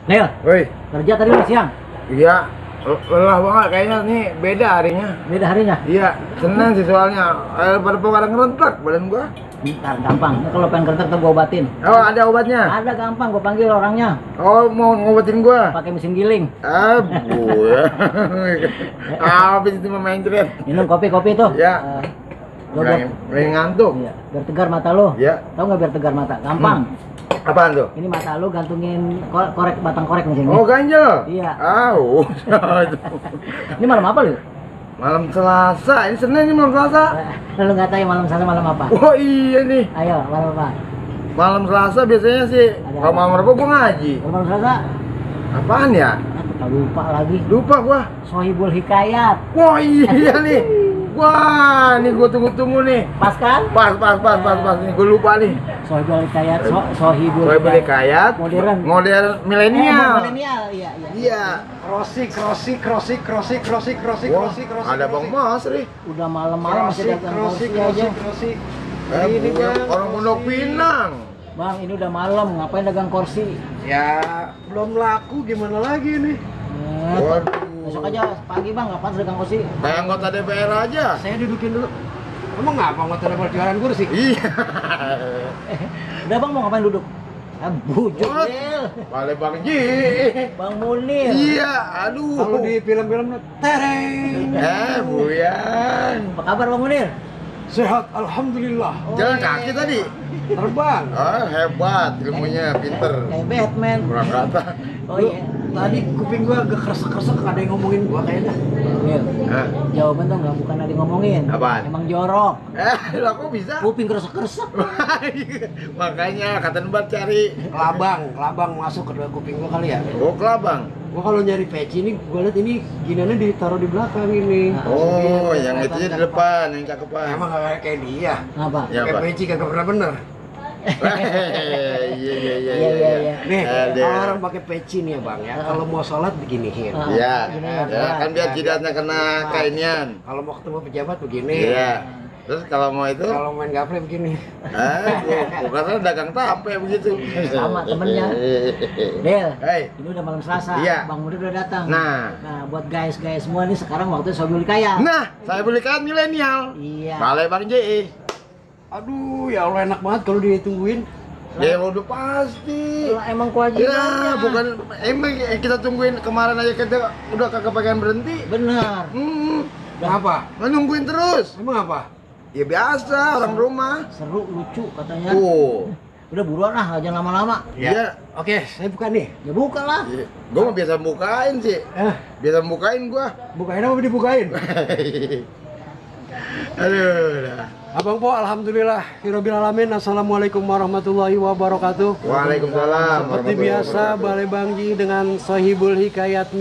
Nel, Woi, kerja tadi udah siang? iya, lelah banget kayaknya nih, beda harinya. Beda harinya? Iya, Senin sih soalnya. Pada ngerentak badan gua. Ntar gampang, kalau pengen kerja tuh gua obatin. Oh, ada obatnya? Ada gampang, gua panggil orangnya. Oh, mau ngobatin gua? Pakai mesin giling. Ah, buah. Habis itu main jeret. Minum kopi tuh. Ya. Lo biar, Mulai ngantuk. iya, biar tegar mata lo. Ya. Tahu nggak biar tegar mata? Gampang. Apaan tuh? Ini mata lo gantungin korek, batang korek di sini. Oh, ganjel. Iya. Ini malam apa lo? Malam Selasa. Ini Senin nih malam Selasa. Lo nggak tahu ya malam Selasa malam apa? Oh iya nih. Ayo, malam apa? Malam Selasa biasanya sih. Kalau malam apa gua ngaji. Kalau malam Selasa? Apaan ya? Aku lupa lagi. Lupa gua. Sohibul Hikayat. Wah iya nih. Wah, nih gua tunggu-tunggu nih. Pas kan? Pas nih gua lupa nih. Sohibul Hikayat, Sohibul Sohibul Hikayat. Modern. Modern milenial. Milenial, iya. Iya. Crossing. Wah, ada Bang Masri. Udah malam-malam masih dagang kursi aja. Ini Bang. Orang Pondok Pinang. Bang, ini udah malam, ngapain dagang kursi? Ya, belum laku gimana lagi nih? Waduh. Besok aja pagi bang, ngapain dagang kursi? Kayak anggota DPR aja. Saya dudukin dulu. Emang ngapa nggak ada jualan kursi? Iya. Udah bang, mau ngapain duduk? Bujuk, What? Nil. Balik Bang Ji. Bang Munir. Iya, aduh. Kalau di film-film tereng. Buyan. Apa kabar Bang Munir? Sehat, alhamdulillah. Jalan kaki tadi. Terbang. Ah, hebat, ilmunya pinter. Kayak Batman. Kurang kata. Oh iya. Tadi kuping gua agak kresek-kresek, ada yang ngomongin gua kayaknya. Nil, Hah? jawaban tuh nggak bukan ada ngomongin. Apaan? Emang jorok. Lah kok bisa? Kuping kresek-kresek. Makanya kata Mbak cari. Kelabang masuk ke dalam kuping gua kali ya. Oh, kelabang. Gua kalau nyari peci ini, gua lihat ini giniannya ditaruh di belakang ini. Oh, yang itu di depan, yang cakepan. Emang gak kayak dia. Apa? Ya, Kayak Pak. peci kagak pernah bener. Iya. Nih, Ada. kalau orang pakai peci nih ya bang ya, kalau mau sholat beginiin. Iya, Gini, ya kan biar jidatnya kena kainnya. Kalau mau ketemu pejabat begini. Iya. Terus kalau mau itu, Kalau main gaple begini. gua kata dagang tape begitu. Sama temennya. Del, Hei. ini udah malam Selasa. Iya. Bang Munir udah datang. Nah. Buat guys semua nih sekarang waktunya Sohibul Hikayat. Nah, saya belikan milenial. Iya. Balai Bang Ji. Aduh, ya Allah enak banget kalau ditungguin. Ya udah pasti. Lah, emang kewajibannya. Ya, bukan emang kita tungguin kemarin aja kita udah kagak pengen berhenti. Benar. Kenapa? Nungguin terus. Emang apa? Ya biasa orang rumah. Seru, lucu katanya. Oh. Udah buruan lah, jangan lama-lama. Iya. Oke, saya buka nih. Ya buka lah. Iya. Gua mah biasa bukain sih. Biasa bukain gua. Bukain apa dibukain? Aduh. Dah. Abang Po, alhamdulillah, Hirobil Alamin, assalamualaikum warahmatullahi wabarakatuh. Waalaikumsalam. Seperti biasa, Balai Bangji dengan Sohibul Hikayat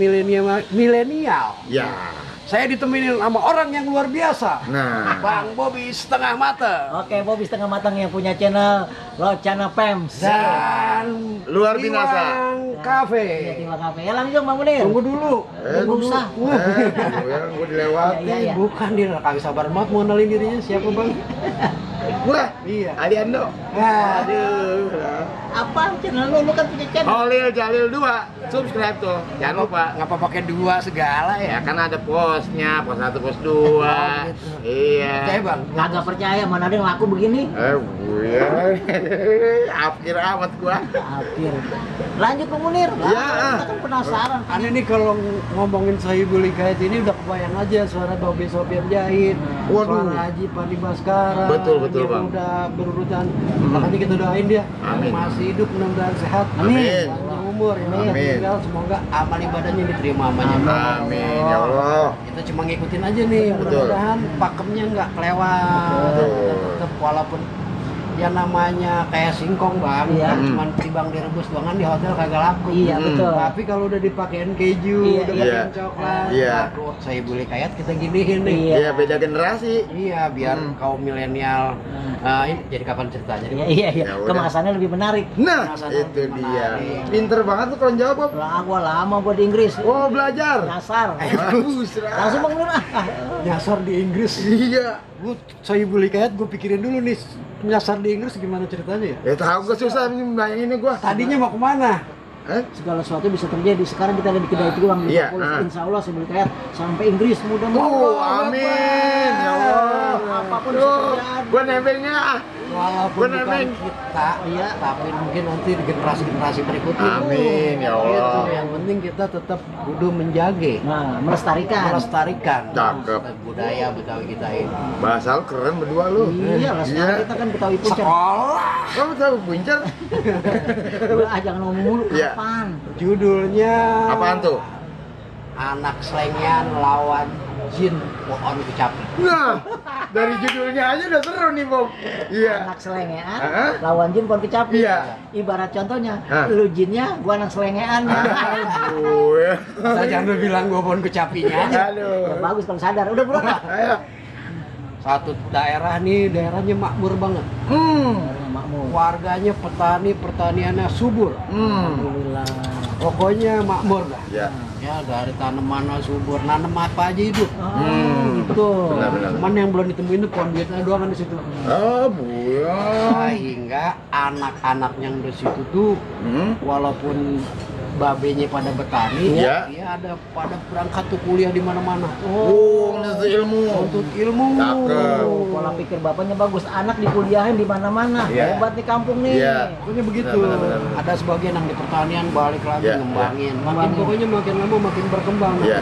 milenial. Ya. Saya diteminin sama orang yang luar biasa. Nah. Bang Bobby setengah mata. Oke, Bobby setengah matang yang punya channel Locana Pems. Dan Luar binasa. Tiwang Cafe. Iya, Tiwa Cafe. Ya langsung Bang Munir. Tunggu dulu. Nggak usah. Gua dilewati. Iya. Bukan dia, kami sabar banget mau kenalin dirinya siapa bang? Gua. Iya. Aliando. Aduh. Apa channel lu? Lu kan punya channel. Holil Jalil 2. Subscribe tuh. Jangan lupa. Ngapa pakai dua segala Ya ya? kan ada posnya, pos 1, pos 2. gitu. Iya. Percaya bang? Kagak percaya mana ada yang laku begini. Buya. Akhir amat gua. Akhir. Lanjut Bang Munir. Iya. Kita kan penasaran. Aneh nih kalau ngomongin Sohibul Hikayat ini udah kebayang aja suara Bobby Sopyan Jahit, Waduh. suara Haji Pandi Baskara. Betul, yang Bang. udah berurutan. Makanya kita doain dia Amin. masih hidup mudah-mudahan sehat. Amin. Panjang umur ya. Amin. Meninggal, semoga amal ibadahnya diterima amanya. Amin ya Allah. Kita cuma ngikutin aja nih, Betul. mudah-mudahan pakemnya nggak kelewat. Betul. Tetep walaupun ya namanya kayak singkong bang, Iya. kan cuma timbang direbus doangan di hotel kagak laku. Iya, betul. Tapi kalau udah dipakein keju, Iya, udah iya. pakein coklat, Iya. aduh, saya boleh kayat kita giniin nih. Iya. Iya, beda generasi. Iya, biar kaum milenial. Ini jadi kapan ceritanya? Iya. Ya udah. Kemasannya lebih menarik. Nah, Penasaran itu dia. menarik. Pinter banget tuh kalau jawab. Bob. Lah gua lama gua di Inggris. Oh, belajar. Nyasar. Bagus. Ra. Langsung Bang Munir ah. Nyasar di Inggris. Iya. Gue saya boleh kayat, gue pikirin dulu nih nyasar di Inggris gimana ceritanya ya? Ya tahu gua susah ini bayanginnya gua. Tadinya mau kemana? segala sesuatu bisa terjadi. Sekarang kita ada di kedai itu Bang, Iya, Liverpool. Insya Allah saya beli kayak sampai Inggris mudah-mudahan. Oh, amin. Ya Allah. Apapun bisa terjadi. Gua nebengnya. Walaupun Bener, bukan Bang. kita, Iya. tapi mungkin nanti di generasi-generasi berikutnya. Amin, ya Allah. Gitu. Yang penting kita tetap kudu menjaga, Nah, melestarikan. Cakep. budaya Betawi kita ini. Bahasa lu keren berdua lu. Iya lah, sekarang kita kan Betawi Puncak. Sekolah. Kamu tahu Puncer? Jangan ngomong mulu, Iya. kapan? Judulnya Apaan tuh? Anak Slengian lawan Jin Pohon Kecapi. Nah, dari judulnya aja udah seru nih, Bob. Iya. Anak selengean, Hah? lawan jin pohon kecapi. Iya. Ibarat contohnya, Hah? lu jinnya, gua anak selengean. Aduh. Saya jangan bilang gua pohon kecapinya aja. Ya, Aduh. bagus kalau sadar. Udah bro. Ayo. Satu daerah nih, daerahnya makmur banget. Makmur. Warganya petani, pertaniannya subur. Alhamdulillah. Pokoknya makmur dah. Ya. Ya dari tanamannya subur, nanam apa aja hidup. Gitu. Benar-benar. Cuman yang belum ditemuin itu pohon bietnya doang kan di situ. Oh, buah. Sehingga anak-anak yang di situ tuh Hmm. walaupun babenya pada bertani, Iya. ya ada pada berangkat tuh kuliah di mana-mana. Oh, nuntut ilmu. Untuk ilmu. Cakep. Pola pikir bapaknya bagus. Anak dikuliahin di mana-mana. Iya. Hebat nih kampung nih. Iya. Pokoknya begitu. Benar. Ada sebagian yang di pertanian balik lagi Iya, ngembangin. iya. Makin pokoknya makin lama makin berkembang. Iya.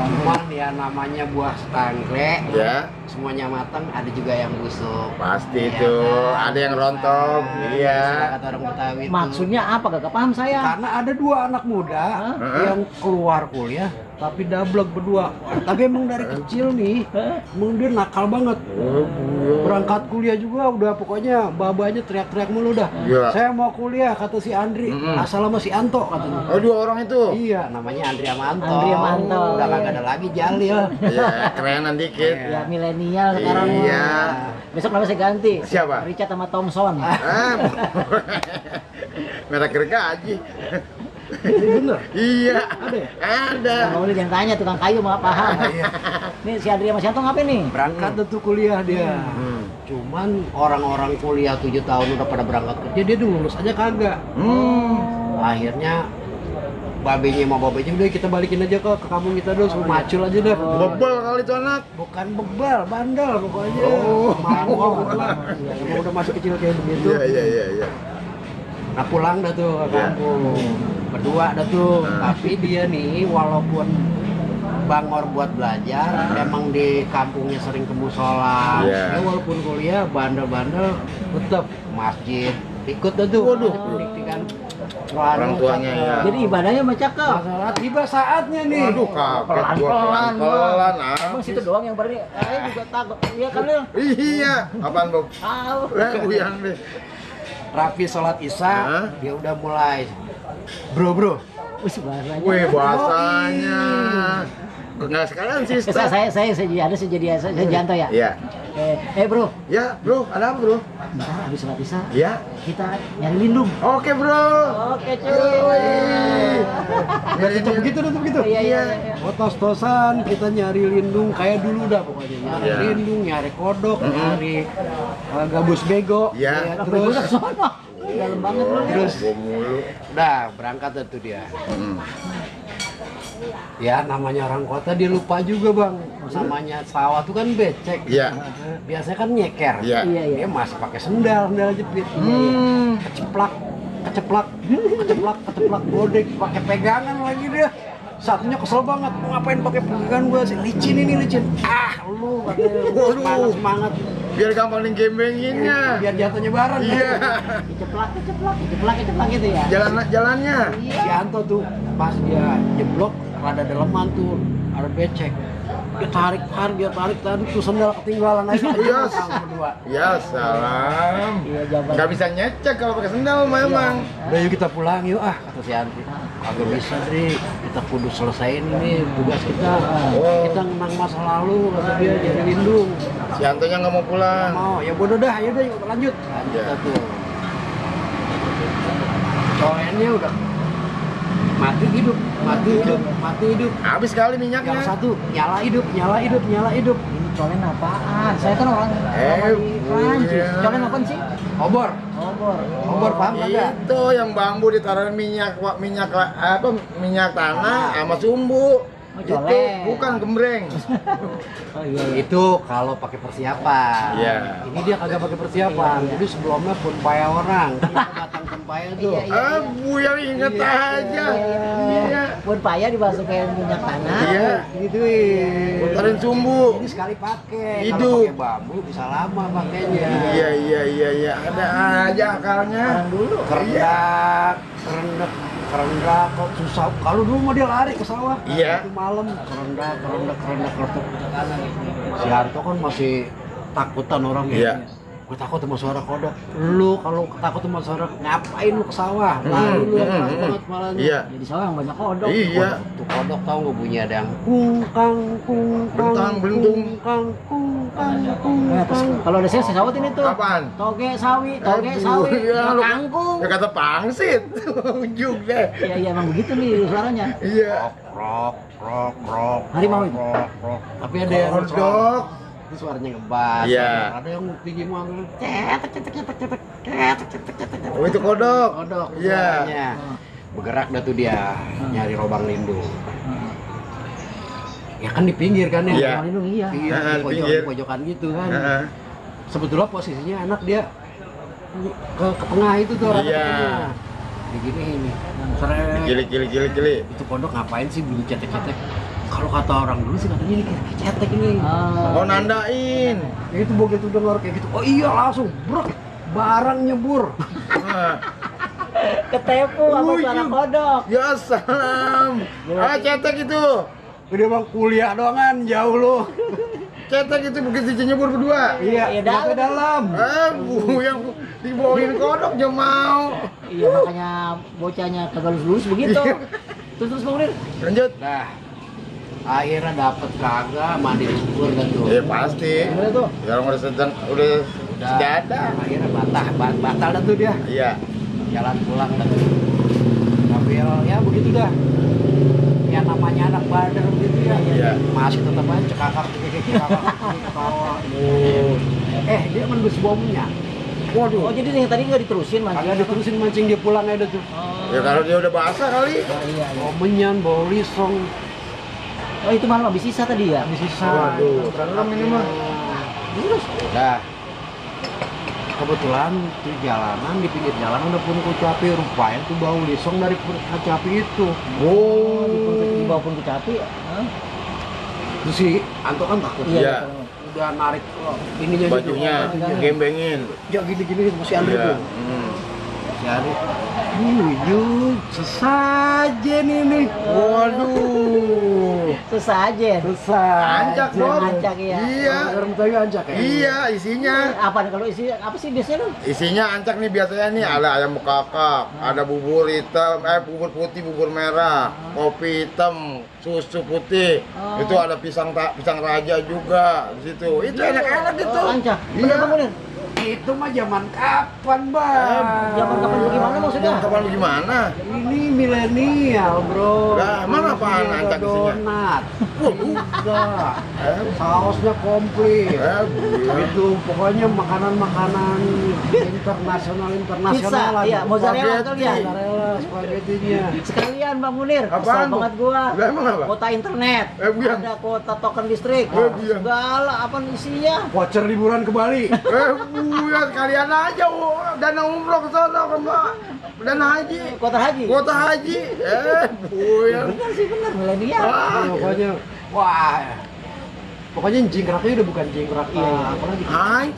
Cuman ya namanya buah stangkle. Ya. Semuanya matang, ada juga yang busuk. Pasti Iya itu. kan? Ada yang rontok. Iya. Kata orang Betawi itu. Maksudnya apa? Gak paham saya. Karena ada dua anak muda Hah? yang keluar kuliah tapi dablek berdua. Tapi emang dari kecil nih, emang dia nakal banget. Oh, buah. Berangkat kuliah juga udah pokoknya babanya teriak-teriak mulu dah. Iya. Saya mau kuliah kata si Andri, asal sama si Anto katanya. Oh, dua orang itu. Iya, namanya Andri Amanto. Andri Amanto. Udah kagak ada lagi Jalil. Iya, kerenan dikit. Ya milenial sekarang. Iya. Besok nama saya ganti. Siapa? Richard sama Thompson. Ah, merek gergaji. Bener. Iya. Ada ya? Ada. Kalau boleh jangan tanya tukang kayu mah paham. Nih si Adria Mas Yanto ngapain nih? Berangkat tuh kuliah dia. Cuman orang-orang kuliah 7 tahun udah pada berangkat kerja, dia dulu lulus aja kagak. Akhirnya babenya sama babenya udah kita balikin aja ke kampung kita dulu, suruh macul aja dah. Bebel kali itu anak. Bukan bebal, bandel pokoknya. Oh. Mau lah. Emang udah masih kecil kayak begitu. Iya. Nah pulang dah tuh ke Iya. kampung. Berdua dah tuh. Tapi dia nih walaupun bangor buat belajar, emang di kampungnya sering ke musola. Iya. Ya walaupun kuliah bandel-bandel tetap masjid. Ikut dah tuh. Waduh. Pendidikan Orang tuanya ya. Jadi ibadahnya mah cakep. Masalah tiba saatnya nih. Aduh, kaget gua Pelan-pelan. pelan-pelan. Emang situ doang yang beri. Saya juga takut. Iya kan lu? Iya. Apaan, Bob? Tahu. Uyang deh. Rapi sholat isya, Hah? dia udah mulai. Bro. Wih, bahasanya. Wih, bahasanya. Enggak sekalian sih. Saya Janto ya. Iya. Bro, Ya, Bro. Ada apa, Bro? bentar habis sholat isya Ya. kita nyari lindung. Oke, Bro. Oke Yoi. Biar tetap begitu, tetap begitu. Iya. Oh, tos-tosan kita nyari lindung kayak dulu dah pokoknya. Nyari Iya. lindung, nyari kodok, nyari gabus bego. Iya. Ya, Terus terus sono. Dalam banget lu. Terus Gua mulu. udah berangkat tuh dia. Ya namanya orang kota dia lupa juga bang. Namanya sawah tuh kan becek. Iya. Biasanya kan nyeker. Iya. Iya. Dia masih pakai sendal jepit. Keceplak, bodek, pakai pegangan lagi dia. Satunya kesel banget, mau ngapain pakai pegangan gua sih? Licin ini licin. Lu katanya semangat. Biar gampang digembenginnya. Biar jatuhnya bareng. Iya. Keceplak gitu ya. Jalannya. Si Anto tuh pas dia jeblok rada daleman tuh ada becek. Dia tarik tuh sendal ketinggalan aja. Iya. Berdua. Ya salam. Iya, jawaban. Nggak bisa nyecek kalau pakai sendal memang. Udah yuk kita pulang yuk kata si Andri. Agak bisa Dri, kita kudu selesaiin ini tugas kita. Oh. Kita menang masa lalu kata dia jadi lindung. Si Antonya nggak mau pulang. Mau ya bodoh dah, yaudah yuk lanjut. Lanjut Iya. tuh. Coennya udah mati hidup. Habis kali minyaknya. Yang satu nyala hidup. Ini colen apaan? Saya kan orang di Prancis. iya. Colen apaan sih? Obor. Oh, Obor paham kagak? Itu yang bambu ditaruh minyak tanah sama sumbu. Itu colek. bukan gembreng. Oh iya. Itu kalau pakai persiapan. Iya. Ini dia kagak pakai persiapan. Jadi sebelumnya pun paya orang. Kita batang pempaya tuh. Iya. Bu yang inget aja. Iya. Pun payah dimasukin minyak tanah. Iya. Gituin. Putarin sumbu. Ini sekali pakai. Hidup. Kalau pakai bambu bisa lama pakainya. Iya. Ada aja akalnya. Orang dulu. Kerendak kok susah. Kalau dulu mah dia lari ke sawah. Iya. Itu malam kerendak. Si Harto kan masih takutan orang Iya. Gue takut sama suara kodok. Lu kalau takut sama suara ngapain lu ke sawah? Lari lu keras banget malahnya. Iya. Jadi sawah yang banyak kodok. Iya. Tuh kodok tahu nggak bunyi ada yang kungkang. Bentang, belentung. Kungkang. Nah, terus kalau ada saya sawutin itu. Apaan? Toge sawi, Aduh, ya, lu- kangkung. Ya kata pangsit. Ujung deh. Iya emang begitu nih suaranya. Iya. Rok. Harimau itu? Rok. Tapi ada yang Kodok. itu suaranya ngebas. Iya. Ada yang tinggi banget. Oh itu kodok. Kodok. Iya. Suaranya. Bergerak dah tuh dia nyari lubang lindung. Ya kan di pinggir kan ya. Iya. Orang lindung iya. Iya, Nah, di pinggir. pojokan gitu kan. Heeh. Sebetulnya posisinya anak dia ke tengah itu tuh orang Iya. tengah. Begini ini. Seret. Gili. Itu kodok ngapain sih bunyi cetek-cetek? Kalau kata orang dulu sih katanya ini kayak cetek ini. Oh nandain. Itu begitu dengar kayak gitu. Oh iya langsung brok. Barang nyebur. Nah. Ketepu sama Wih, suara iya. kodok. Ya salam. Cetek itu. Dia bang kuliah doangan jauh lu. Cetek itu begitu nyebur berdua. Iya, Sampai dalam. Bu yang dibawain kodok dia mau. Iya makanya bocahnya kagak lulus begitu. Terus Bang Nir. Lanjut. Nah, akhirnya dapet kagak mandi di sumur kan tuh. Pasti. Gimana tuh? Sekarang udah sejadah. Akhirnya batal dah tuh dia. Iya. Jalan pulang dah tuh. Sambil ya begitu dah. Ya namanya anak bader gitu ya. Iya. Masih tetap aja cekakak ketawa. Dia mendus bomnya. Waduh. Oh jadi yang tadi nggak diterusin mancing? Kagak diterusin mancing dia pulang aja tuh. Oh. Ya kalau dia udah basah kali. Iya. Bawa menyan, bawa lisong, Oh itu malam habis sisa tadi ya? habis sisa. Waduh, serem ini mah. Terus, dah. Kebetulan di jalanan, di pinggir jalan udah pun kecapi, rupanya tuh bau lisong dari kecapi itu. Oh. Di bawah pun kecapi. Hah? Terus si Anto kan takut. Iya. Udah narik ininya gitu. Bajunya gembengin. Ya gini-gini masih ada Iya. tuh. Cari. Wujud sesajen ini. Waduh. Sesajen. Ancak dong. Ancak, iya. Iya. Garam tahu ancak ya. Iya, isinya. Apa nih kalau isi apa sih biasanya lu? Isinya ancak nih biasanya nih ada ayam bekakak, ada bubur hitam, bubur putih, bubur merah, kopi hitam, susu putih. Oh. Itu ada pisang raja juga di situ. Itu enak-enak gitu. Oh, ancak. Iya. Bener Bang Nir? Itu mah zaman kapan, Bang? Zaman kapan bagaimana maksudnya? Jangan kapan gimana? Ini milenial, Bro. Lah, mana apaan Ada ancak isinya? donat. Enggak. Sausnya komplit. Itu pokoknya makanan-makanan internasional Pizza, lah. iya, mozzarella Spaghetti. kalian. Mozzarella, spaghettinya. Sekalian Bang Munir, Apaan, kesel Bu? banget gua. Lah, emang apa? Kuota internet, Biang. ada kuota token listrik, Biang. segala apa isinya. Voucher liburan ke Bali. Ya sekalian aja, dana umroh ke sana, Mbak. Dana haji. Kuota haji. Kuota haji. Buyar. Bener sih bener milenial. Pokoknya, wah. Pokoknya jingkraknya udah bukan jingkrak. Iya. Apalagi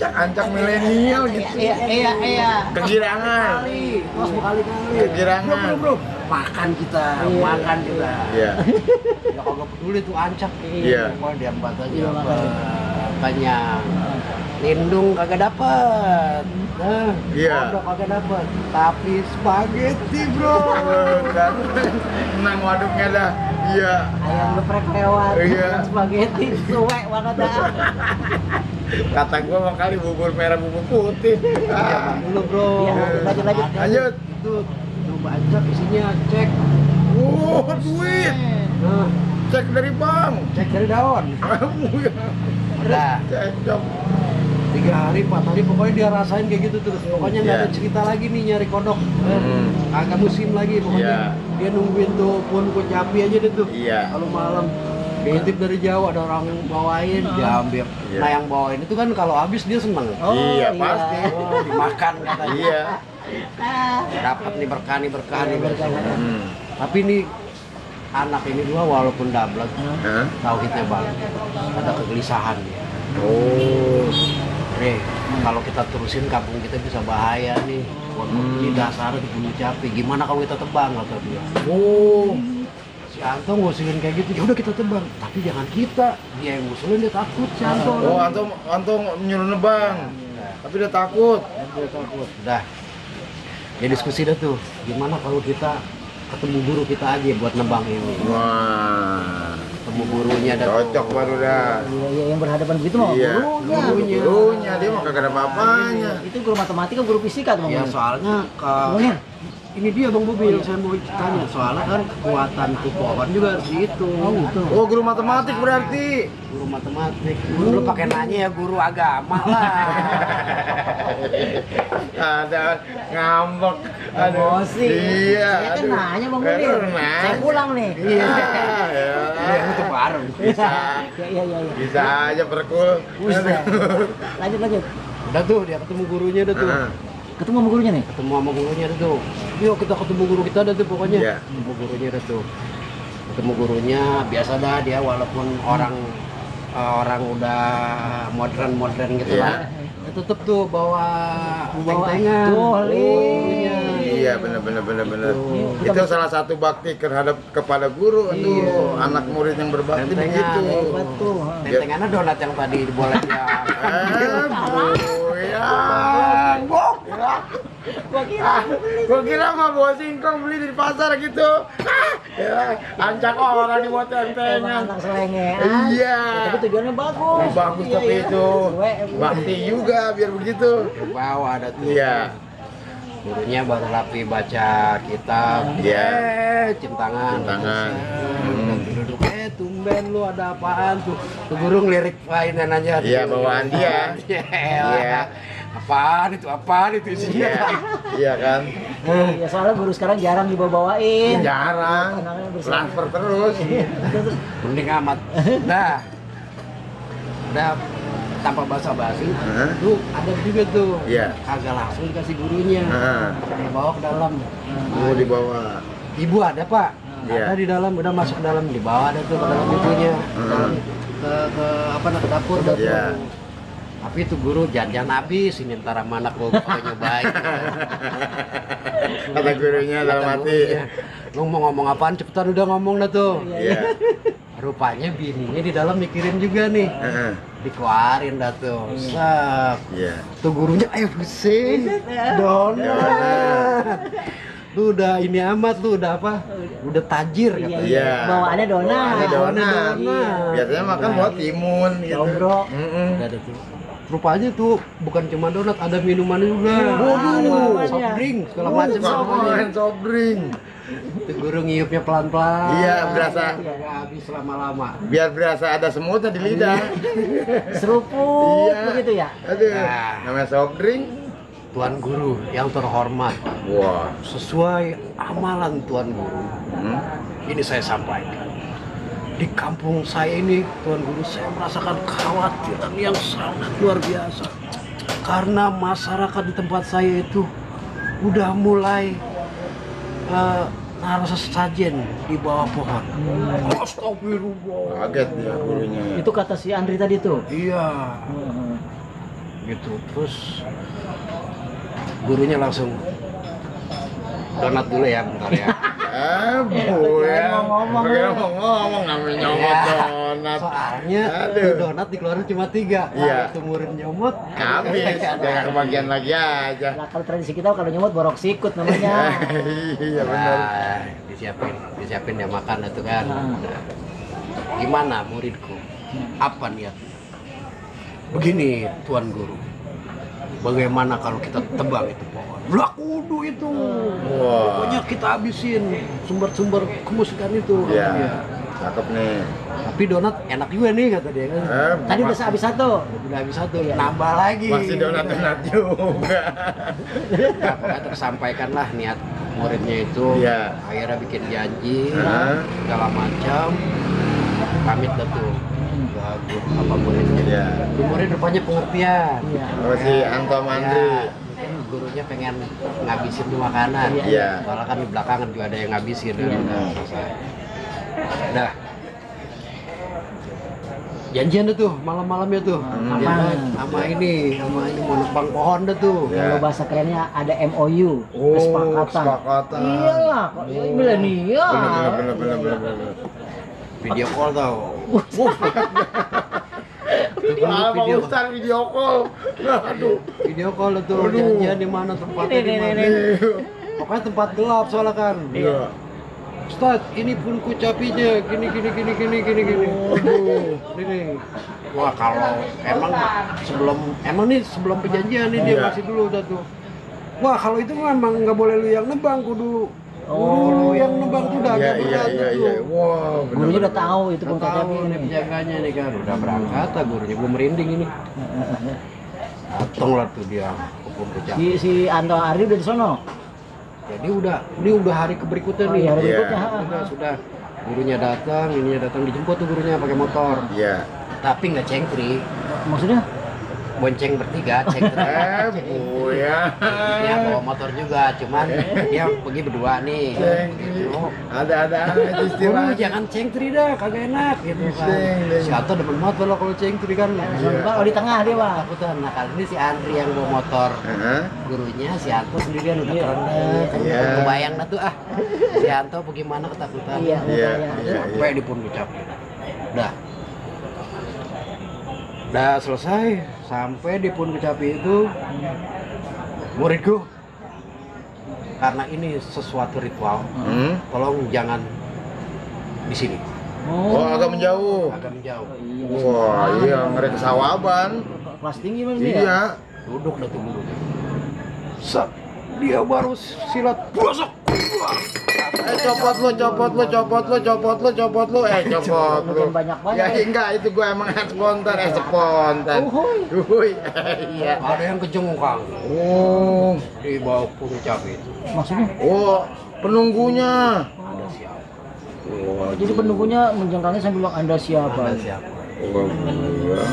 Ancak milenial gitu. Iya. Kegirangan. Mas berkali-kali. Kegirangan. Bro. Makan kita, Iya. makan kita. Iya. Ya kagak peduli tuh ancak. Iya. Pokoknya diambat aja. Iya, apa. Kenyang. Lindung kagak dapet. Nah, Iya. kodok kagak dapet. Tapi spaghetti, Bro. Dan menang waduknya dah. Iya. Ayam geprek lewat, Iya. makan spaghetti, suwek banget dah. Kata gua makali bubur merah bubur putih. Dulu, Bro. Iya, lanjut. Lanjut. Itu coba ancak isinya cek. Duit. Nah, Cek dari bank. cek dari daun. Buyar. Nah, Cek. 3 hari 4 hari pokoknya dia rasain kayak gitu terus. Pokoknya nggak ada cerita lagi nih nyari kodok. Agak musim lagi pokoknya. Dia nungguin tuh pun Kecapi aja deh tuh. Kalau malam diintip dari jauh ada orang bawain, dia ambil. Nah yang bawain itu kan kalau habis dia seneng. Iya pasti. Dimakan katanya. Iya. Dapat nih berkah nih. Tapi nih anak ini dua walaupun dablek, tauhidnya balik. Ada kegelisahan dia. Kalau kita terusin kampung kita bisa bahaya nih. Ini dasarnya dibunuh Capi. Gimana kalau kita tebang kata dia? Si Anto ngusulin kayak gitu, ya udah kita tebang, tapi jangan kita. Dia yang ngusulin dia takut si Anto. Anto nyuruh nebang, tapi dia takut. Udah, ya diskusi dah tuh. Gimana kalau kita ketemu guru kita aja buat nebang ini? Wah, ketemu gurunya dah. Cocok baru dah. Iya, yang berhadapan begitu mah gurunya dia mah kagak ada apa-apanya. Itu guru matematika, guru fisika tuh. Ya soalnya ini dia Bang Bobi yang saya mau tanya, soalnya kan kekuatan tuh pohon juga harus itu. Oh, guru matematik berarti. Guru matematik. Guru pakai nanya ya guru agama lah. Ada ngambek. Emosi. Iya. Saya kan nanya Bang Bobi. Saya pulang nih. Iya. Itu baru. Bisa. Iya. Bisa aja perkul. Lanjut. Udah tuh dia ketemu gurunya dah tuh. Ketemu sama gurunya nih? Ketemu sama gurunya dah tuh. Yuk kita ketemu guru kita dah tuh pokoknya. Ketemu gurunya dah tuh. Ketemu gurunya biasa dah dia walaupun orang udah modern gitu lah. Ya, tetep tuh bawa tentengan. Iya benar. Itu salah satu bakti kepada guru tuh, anak murid yang berbakti begitu. Tentengannya donat yang tadi boleh dia. Gua kira mah bawa singkong beli di pasar gitu. Ancak orang dibuat tentengan. Anak selengean. Iya. Tapi tujuannya bagus. Bagus tapi itu bakti juga biar begitu. Bawa ada tuh. Iya. Gurunya baru rapi baca kitab. Cium tangan. Duduk. Tumben lu ada apaan tuh? Tuh guru ngelirik mainan aja. Iya, bawaan dia. Iya. Apaan itu sih? Iya kan? Ya soalnya guru sekarang jarang dibawa-bawain. Jarang. Transfer terus. Mending amat. Udah tanpa basa-basi, tuh ada juga tuh. Kagak langsung dikasih gurunya. Dibawa ke dalam. Dibawa. Ibu ada Pak? Ada di dalam, udah masuk ke dalam, dibawa ada tuh ke dalam ibunya. Ke dapur dah tuh. Tapi itu guru jangan habis, ini ntar sama anak gue nyobain. Kata gurunya dalam hati. Lu mau ngomong apaan, cepetan udah ngomong dah tuh. Rupanya bininya di dalam mikirin juga nih. Dikeluarin dah tuh. Tuh gurunya, ayo pusing. Donat. Lu udah ini amat, lu udah apa? Udah tajir katanya. Bawaannya donat. Biasanya makan buat timun gitu. Bro. Udah ada tuh. Rupanya tuh bukan cuma donat, ada minuman juga. Soft drink, segala macam soft drink. Itu guru ngiupnya pelan-pelan. Iya, berasa habis lama-lama. Biar berasa ada semutnya di lidah. Seruput begitu ya. Aduh, namanya soft drink. Tuan Guru yang terhormat. Sesuai amalan Tuan Guru. Ini saya sampaikan. Di kampung saya ini, Tuan Guru, saya merasakan kekhawatiran yang sangat luar biasa. Karena masyarakat di tempat saya itu udah mulai naruh sesajen di bawah pohon. Astagfirullah. Kaget dia gurunya. Itu kata si Andri tadi tuh. Iya. Gitu. Terus gurunya langsung donat dulu ya bentar ya. Ngomong namanya nyomot donat. Soalnya donat dikeluarin cuma 3. Itu murid nyomot habis, jangan kebagian lagi aja. Nah, kalau tradisi kita kalau nyomot borok sikut namanya. Iya benar. Disiapin dia makan itu kan. Gimana muridku? Apa niat? Begini Tuan Guru. Bagaimana kalau kita tebang itu pohon? Lah kudu itu. Pokoknya kita habisin sumber-sumber kemusikan itu. Cakep nih. Tapi donat enak juga nih kata dia kan. Tadi udah habis satu. Udah habis satu, nambah lagi. Masih donat juga. Nah, pokoknya tersampaikan lah niat muridnya itu. Iya. Akhirnya bikin janji, Heeh. segala macam. Pamit dah tuh. Apa muridnya? Iya. Tuh murid rupanya pengertian. Iya. Oh si Anto Mandri. Ya, mungkin gurunya pengen ngabisin tuh makanan. Iya. Soalnya kan di belakangan juga ada yang ngabisin. Iya. Selesai. Udah. Janjian dah tuh malam-malamnya tuh. Sama ini mau nebang pohon dah tuh. Iya. Kalau bahasa kerennya ada MOU, Oh, kesepakatan. kesepakatan. Iyalah, kok ini milenial. Bener. Video call tau. Apa Ustaz video call? Aduh. Video call tuh Aduh. janjian di mana tempatnya di mana. Pokoknya tempat gelap soalnya kan. Iya. Ustaz, ini pun kucapinya gini. Aduh. Ini. Wah, kalau emang nih sebelum perjanjian nih dia Iya. masih dulu udah tuh. Wah, kalau itu memang nggak boleh lu yang nebang, kudu lu yang nebang tuh udah agak berat tuh. Wow. Gurunya udah tahu itu pun Udah tahu tapi nih penjaganya nih kan udah berangkat, gurunya belum merinding ini. Datang lah tuh dia hukum kecapi. Si Anto Ari udah di sono. Jadi ini udah hari berikutnya Oh, nih. iya, hari Iya. berikutnya. Sudah. Gurunya datang, ininya datang dijemput tuh gurunya pakai motor. Iya. Tapi nggak cengkri, Maksudnya? bonceng bertiga, cengkri. Bu ya. Dia bawa motor juga, cuman dia pergi berdua nih. Cengkri. Gitu. Ada aja Oh, istilah. jangan cengkri dah, kagak enak gitu kan. Ceng. Si Anto demen banget kalau cengkri kan. Kalau di tengah dia, Bang. Takutan. Nah kali ini si Andri yang bawa motor. Heeh. Gurunya si Anto sendirian udah keren kan. Iya. Kebayang dah tuh si Anto bagaimana ketakutan. Iya. Iya. Sampai di pun ucapin. Udah selesai sampai di pun kecapi itu muridku karena ini sesuatu ritual tolong jangan di sini Oh, agak menjauh. agak menjauh Wah, iya ngeri kesawaban. Kelas tinggi memang dia. Iya. duduk dah tuh gurunya set dia baru silat bosok Copot lu. Jangan banyak-banyak. Ya enggak, itu gua emang spontan. Uhuy. Iya. ada yang kejengkang Oh. di bawah pun kecapi itu Maksudnya? Oh, penunggunya. ada siapa Wah, Jadi penunggunya menjengkangnya sambil bilang Anda siapa? ada siapa wah, gila.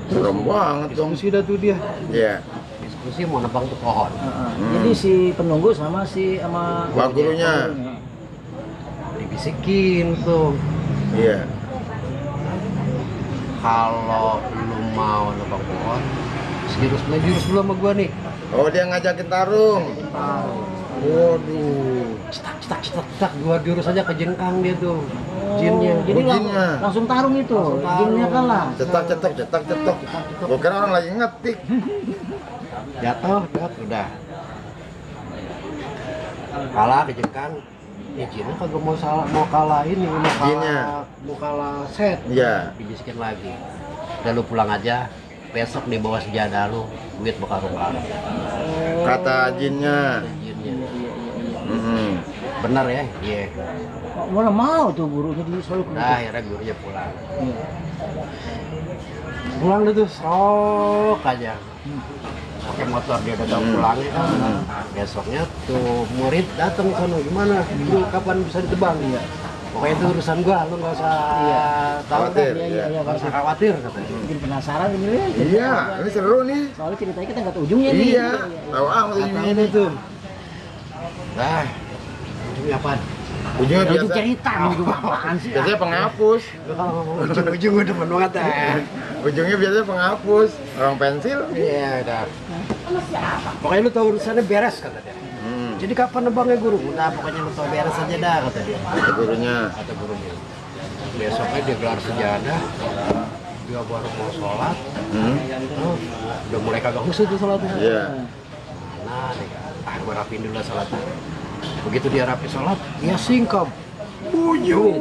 Serem banget dong. diskusi dah tuh dia Iya. diskusi mau nebang tuh pohon Jadi si penunggu sama Wah, gurunya. dibisikin tuh Iya. kalau lu mau nebang pohon jurus dulu sama gua nih Oh, dia ngajakin tarung. Waduh. cetak dua jurus aja kejengkang dia tuh jinnya Jadi jinnya. langsung tarung itu. Langsung tarung. Jinnya kalah. Cetak. Gua kira orang lagi ngetik. jatuh udah kalah kejengkang ya jinnya kagak mau kalah ini Jinnya. mau kalah set Iya. dibisikin lagi udah lu pulang aja besok di bawah sejadah lu duit bakal karung Kata jinnya. jinnya Benar. bener ya iya Mana mau tuh gurunya di selalu ke nah akhirnya gurunya pulang deh tuh sok aja pakai motor dia datang pulangnya kan besoknya tuh murid datang sana gimana lu kapan bisa ditebang ya pokoknya itu urusan gua lu nggak usah tahu Khawatir, dah. iya. Nggak usah khawatir katanya Bikin penasaran ini ya. Iya, ini seru nih. Soalnya ceritanya kita nggak tahu ujungnya nih. Iya. Tahu katanya ini tuh nah ujungnya apaan? Ujungnya Ujung biasa. cerita gitu apaan sih? Biasanya penghapus. Lu kalau ngomong ujung-ujung udah demen banget ya Ujungnya biasanya penghapus. Orang pensil. iya udah pokoknya lu tahu urusannya beres kata dia jadi kapan nebangnya guru? Udah pokoknya lu tahu beres aja dah kata dia Kata gurunya. kata gurunya besoknya dia gelar sejadah dia baru mau sholat oh, udah mulai kagak khusyuk tuh sholatnya Iya. nah gue rapiin dulu sholatnya begitu dia rapi sholat dia singkap bujung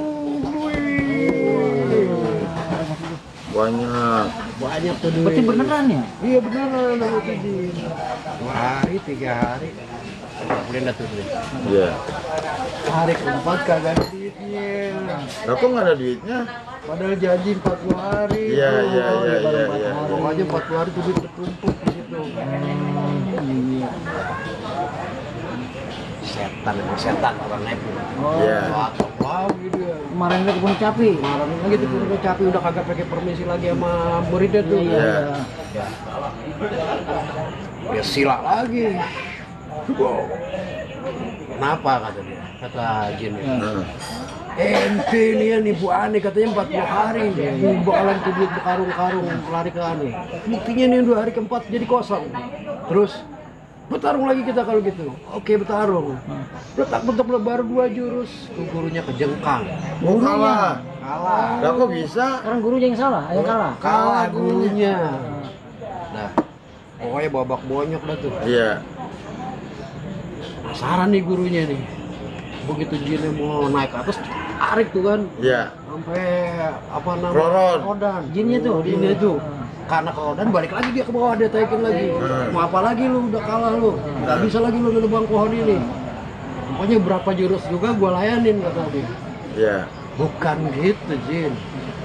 Banyak tuh duit Berarti beneran ya? iya beneran itu 2 hari 3 hari kumpulin dah tuh duit. Iya. Hari keempat kagak ada duitnya. Lah kok nggak ada duitnya? Padahal janji 40 hari. Iya, tuh. iya, iya, baru iya, 4 iya. hari. Pokoknya 40 hari tuh duit tertumpuk di situ. Iya. Setan orang nepu. Oh, Iya. Atau lagi dia. kemarin dia kebun capi. Kemarin lagi tuh udah capek udah kagak pakai permisi lagi sama muridnya tuh. Iya, Iya. iya. Dia sila lagi. Wow. Kenapa kata dia? Kata Jin. Heeh. Ente ini ya nipu aneh katanya 40 hari. Bakalan tuh duit berkarung-karung lari ke aneh. Buktinya nih 2 hari keempat jadi kosong. Terus bertarung lagi kita kalau gitu. Oke bertarung. Letak-letak baru 2 jurus. Tuh gurunya kejengkang. Oh, kalah. Kalah. Lah kok bisa? Sekarang gurunya yang salah, yang kalah. Kalah gurunya. Nah, pokoknya babak bonyok dah tuh. Iya. Penasaran nih gurunya nih. Begitu Jinnya mau naik ke atas, tarik tuh kan. Iya. Sampai apa namanya? Roron. Rodan. Jinnya tuh, Jinnya tuh. Karena ke Rodan balik lagi dia ke bawah, dia taikin lagi. Mau apa lagi lu, udah kalah lu. Nggak bisa lagi lu nebang pohon ini. Pokoknya berapa jurus juga gua layanin kata dia. Iya. Bukan gitu, Jin.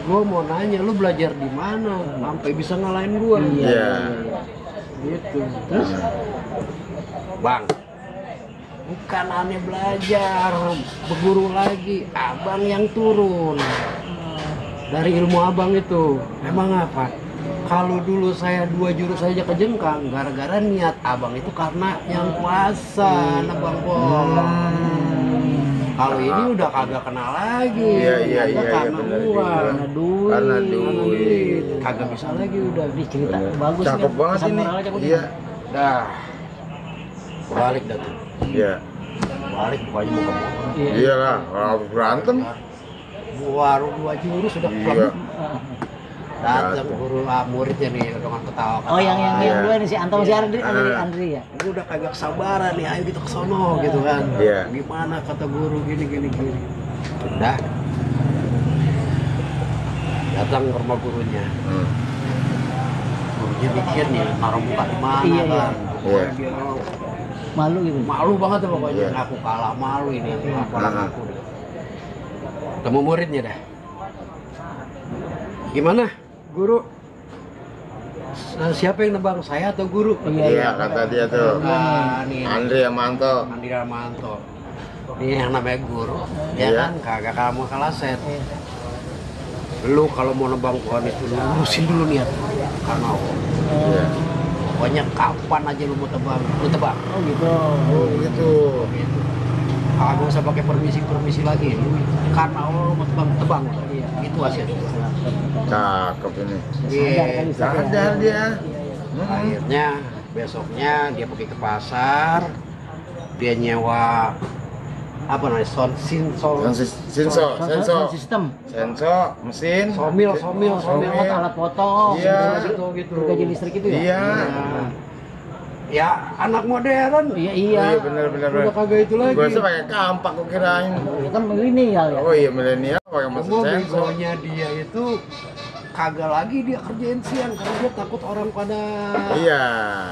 Gua mau nanya, lu belajar di mana sampai bisa ngalahin gua? Iya. Gitu. Terus, Bang, bukan aneh belajar, berguru lagi. Abang yang turun dari ilmu abang itu. Emang apa? Kalau dulu saya 2 jurus saja kejengkang, gara-gara niat abang itu karena yang kuasa, nebang pohon. Kalau ini udah kagak kenal lagi. Iya, iya, Kagak iya, karena benar uang, juga. Karena duit. Karena duit. kagak bisa lagi udah. Di cerita Bener. bagus Cakep nih. banget Pesan ini. moralnya cakep Iya. nih. Dah, balik dah tuh. Iya. Balik bukannya mau ke bawah. Iya. Iyalah, kalau berantem. Baru 2 jurus sudah Iya. klub. Datang guru muridnya nih dengan ketawa. Oh yang Iya. dua ini si Anto si Andri Ah. Andri ya. Gue udah kagak sabaran nih, ayo kita ke sono gitu kan. Iya. Gimana kata guru gini. Udah. Datang ke rumah gurunya. Hmm. Gurunya mikir nih naruh muka di mana Iya, kan. Iya. Dia Malu gitu. malu banget tuh pokoknya. Iya. Aku kalah malu ini laporan Ah. aku. Ketemu muridnya dah. Gimana, guru? Siapa yang nebang, saya atau guru? Iya, kata dia tuh. Nah, nih. Andri Amanto. Andi Ramanto. Ini yang namanya guru, ya Iya. kan kagak kamu kalah set. Iya. Lu kalau mau nebang pohon itu lu lurusin dulu niat karena Allah. Iya. Pokoknya kapan aja lu mau tebang, lu tebang. Oh gitu. Oh, gitu. Gitu. Kagak usah pakai permisi lagi. Lu karena Allah lu mau tebang. Iya. Itu hasilnya. Cakep ini. Sadar kali Sadar dia. Akhirnya besoknya dia pergi ke pasar, dia nyewa apa namanya Senso. Sistem. Senso, mesin. somil Alat potong. Iya. gitu. Gaji listrik itu ya. Iya. Ya anak modern. Iya Oh, iya iya. benar. Udah kagak itu lagi. Gua rasa pakai kampak gua kirain. Ya kan milenial ya. Oh iya milenial pakai mesin Cuma senso. begonya dia itu kagak lagi dia kerjain siang karena dia takut orang pada Iya.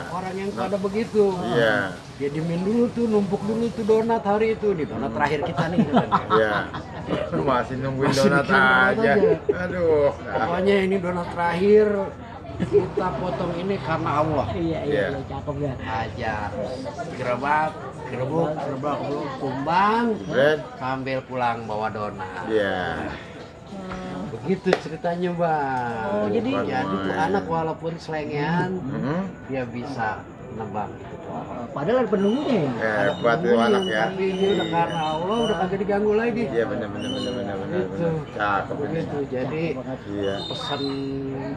orang yang pada begitu. Iya. Dia diemin dulu tuh, numpuk dulu tuh donat hari itu di donat terakhir kita nih. Iya. Masih nungguin Masih donat bikin donat aja. aja. Aduh. Pokoknya ini donat terakhir kita potong ini karena Allah. Iya Iya. cakep ya. Aja gerobak, tumbang, Bread. sambil pulang bawa donat. Iya. Begitu ceritanya bang. Oh, jadi- tuh anak walaupun selengean Mhm. dia bisa nebang. Padahal ada penunggunya ya. Hebat tuh anak ya. Tapi ini udah karena Allah udah kagak diganggu lagi. Iya benar. Gitu. Cakep ini. Begitu. Jadi Iya. pesan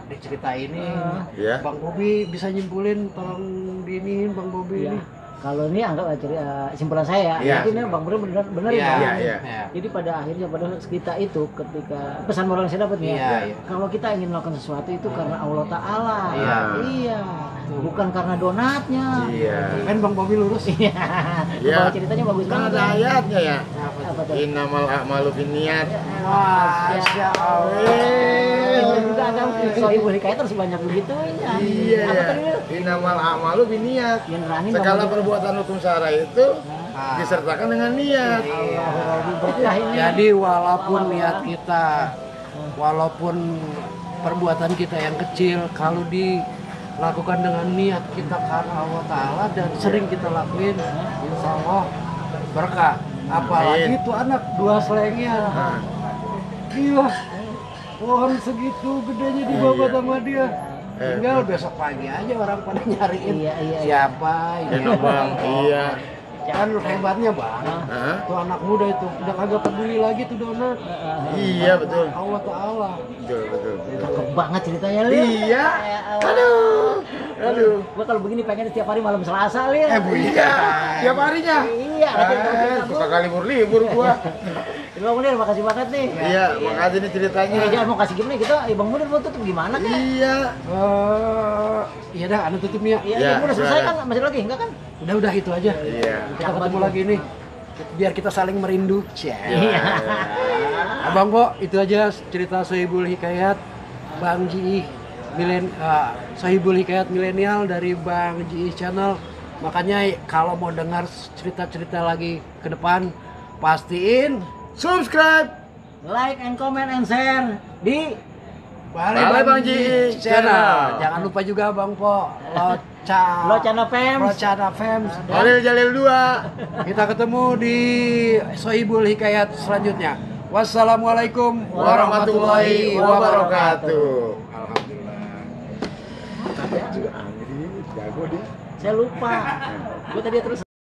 di cerita ini, Iya. Bang Bobi bisa nyimpulin, tolong diiniin Bang Bobi Iya. ini. Kalau ini anggap simpulan saya ya. Iya. Jadi ini Bang Bro benar Iya, ya. iya. Jadi pada akhirnya pada kita itu ketika pesan moral yang saya dapat nih Iya, ya. iya. Kalau kita ingin melakukan sesuatu itu karena Allah Taala. Iya. Iya. Bukan karena donatnya. Iya. Kan Bang Bobi lurus. Iya. Iya. Bahwa ceritanya bagus Kan banget. ada ayatnya ya. Apa tuh? Innamal a'malu binniyat. Masya Allah. Itu juga ada Sohibul Hikayat terus banyak begitunya. Iya Apa ya. tadi lu? Innamal a'malu binniyat. Yang nerangin Segala Bang Bobi. perbuatan hukum syara itu Nah. disertakan dengan niat. Berkah ini. Jadi walaupun niat kita, walaupun perbuatan kita yang kecil, kalau dilakukan dengan niat kita karena Allah Ta'ala dan sering kita lakuin, insya Allah berkah. Apalagi Amin. itu anak 2 selengean. Nah, Gila, pohon segitu gedenya dibawa Iya. sama dia. Tinggal besok pagi aja orang pada nyariin Iya, iya, iya. siapa ini ini bang, iya. kan hebatnya bang. Hah? Tuh anak muda itu udah kagak peduli lagi tuh donat. Iya betul. Allah Ta'ala. Betul. Cakep banget ceritanya, Lil. Iya. Ya Allah. Aduh. Gua kalau begini pengen setiap hari malam Selasa, Lil. Iya. Tiap harinya. Iya, ada cerita-cerita gua. Suka kali libur gua. Bang Munir, makasih banget nih. Iya, makasih nih ceritanya. Jangan mau kasih gimana kita, Bang Munir mau tutup gimana kan? Iya. Iya dah, anu tutup nih ya. Iya, Ya, udah selesai silakan. kan? Masih lagi enggak kan? Udah itu aja. Iya. Kita ketemu lagi nih. Biar kita saling merindu. Iya. Abang Bo, itu aja cerita Sohibul Hikayat Bang Ji Sohibul Hikayat milenial dari Bang Ji Channel. Makanya kalau mau dengar cerita-cerita lagi ke depan, pastiin Subscribe. Like and comment and share di Balai Bang Ji Channel. Jangan lupa juga Bang Po Locana Fems. Locana Fems. Balil Jalil 2. Kita ketemu di Sohibul Hikayat selanjutnya. Wassalamualaikum warahmatullahi wabarakatuh. Alhamdulillah. Saya lupa. Gua tadi terus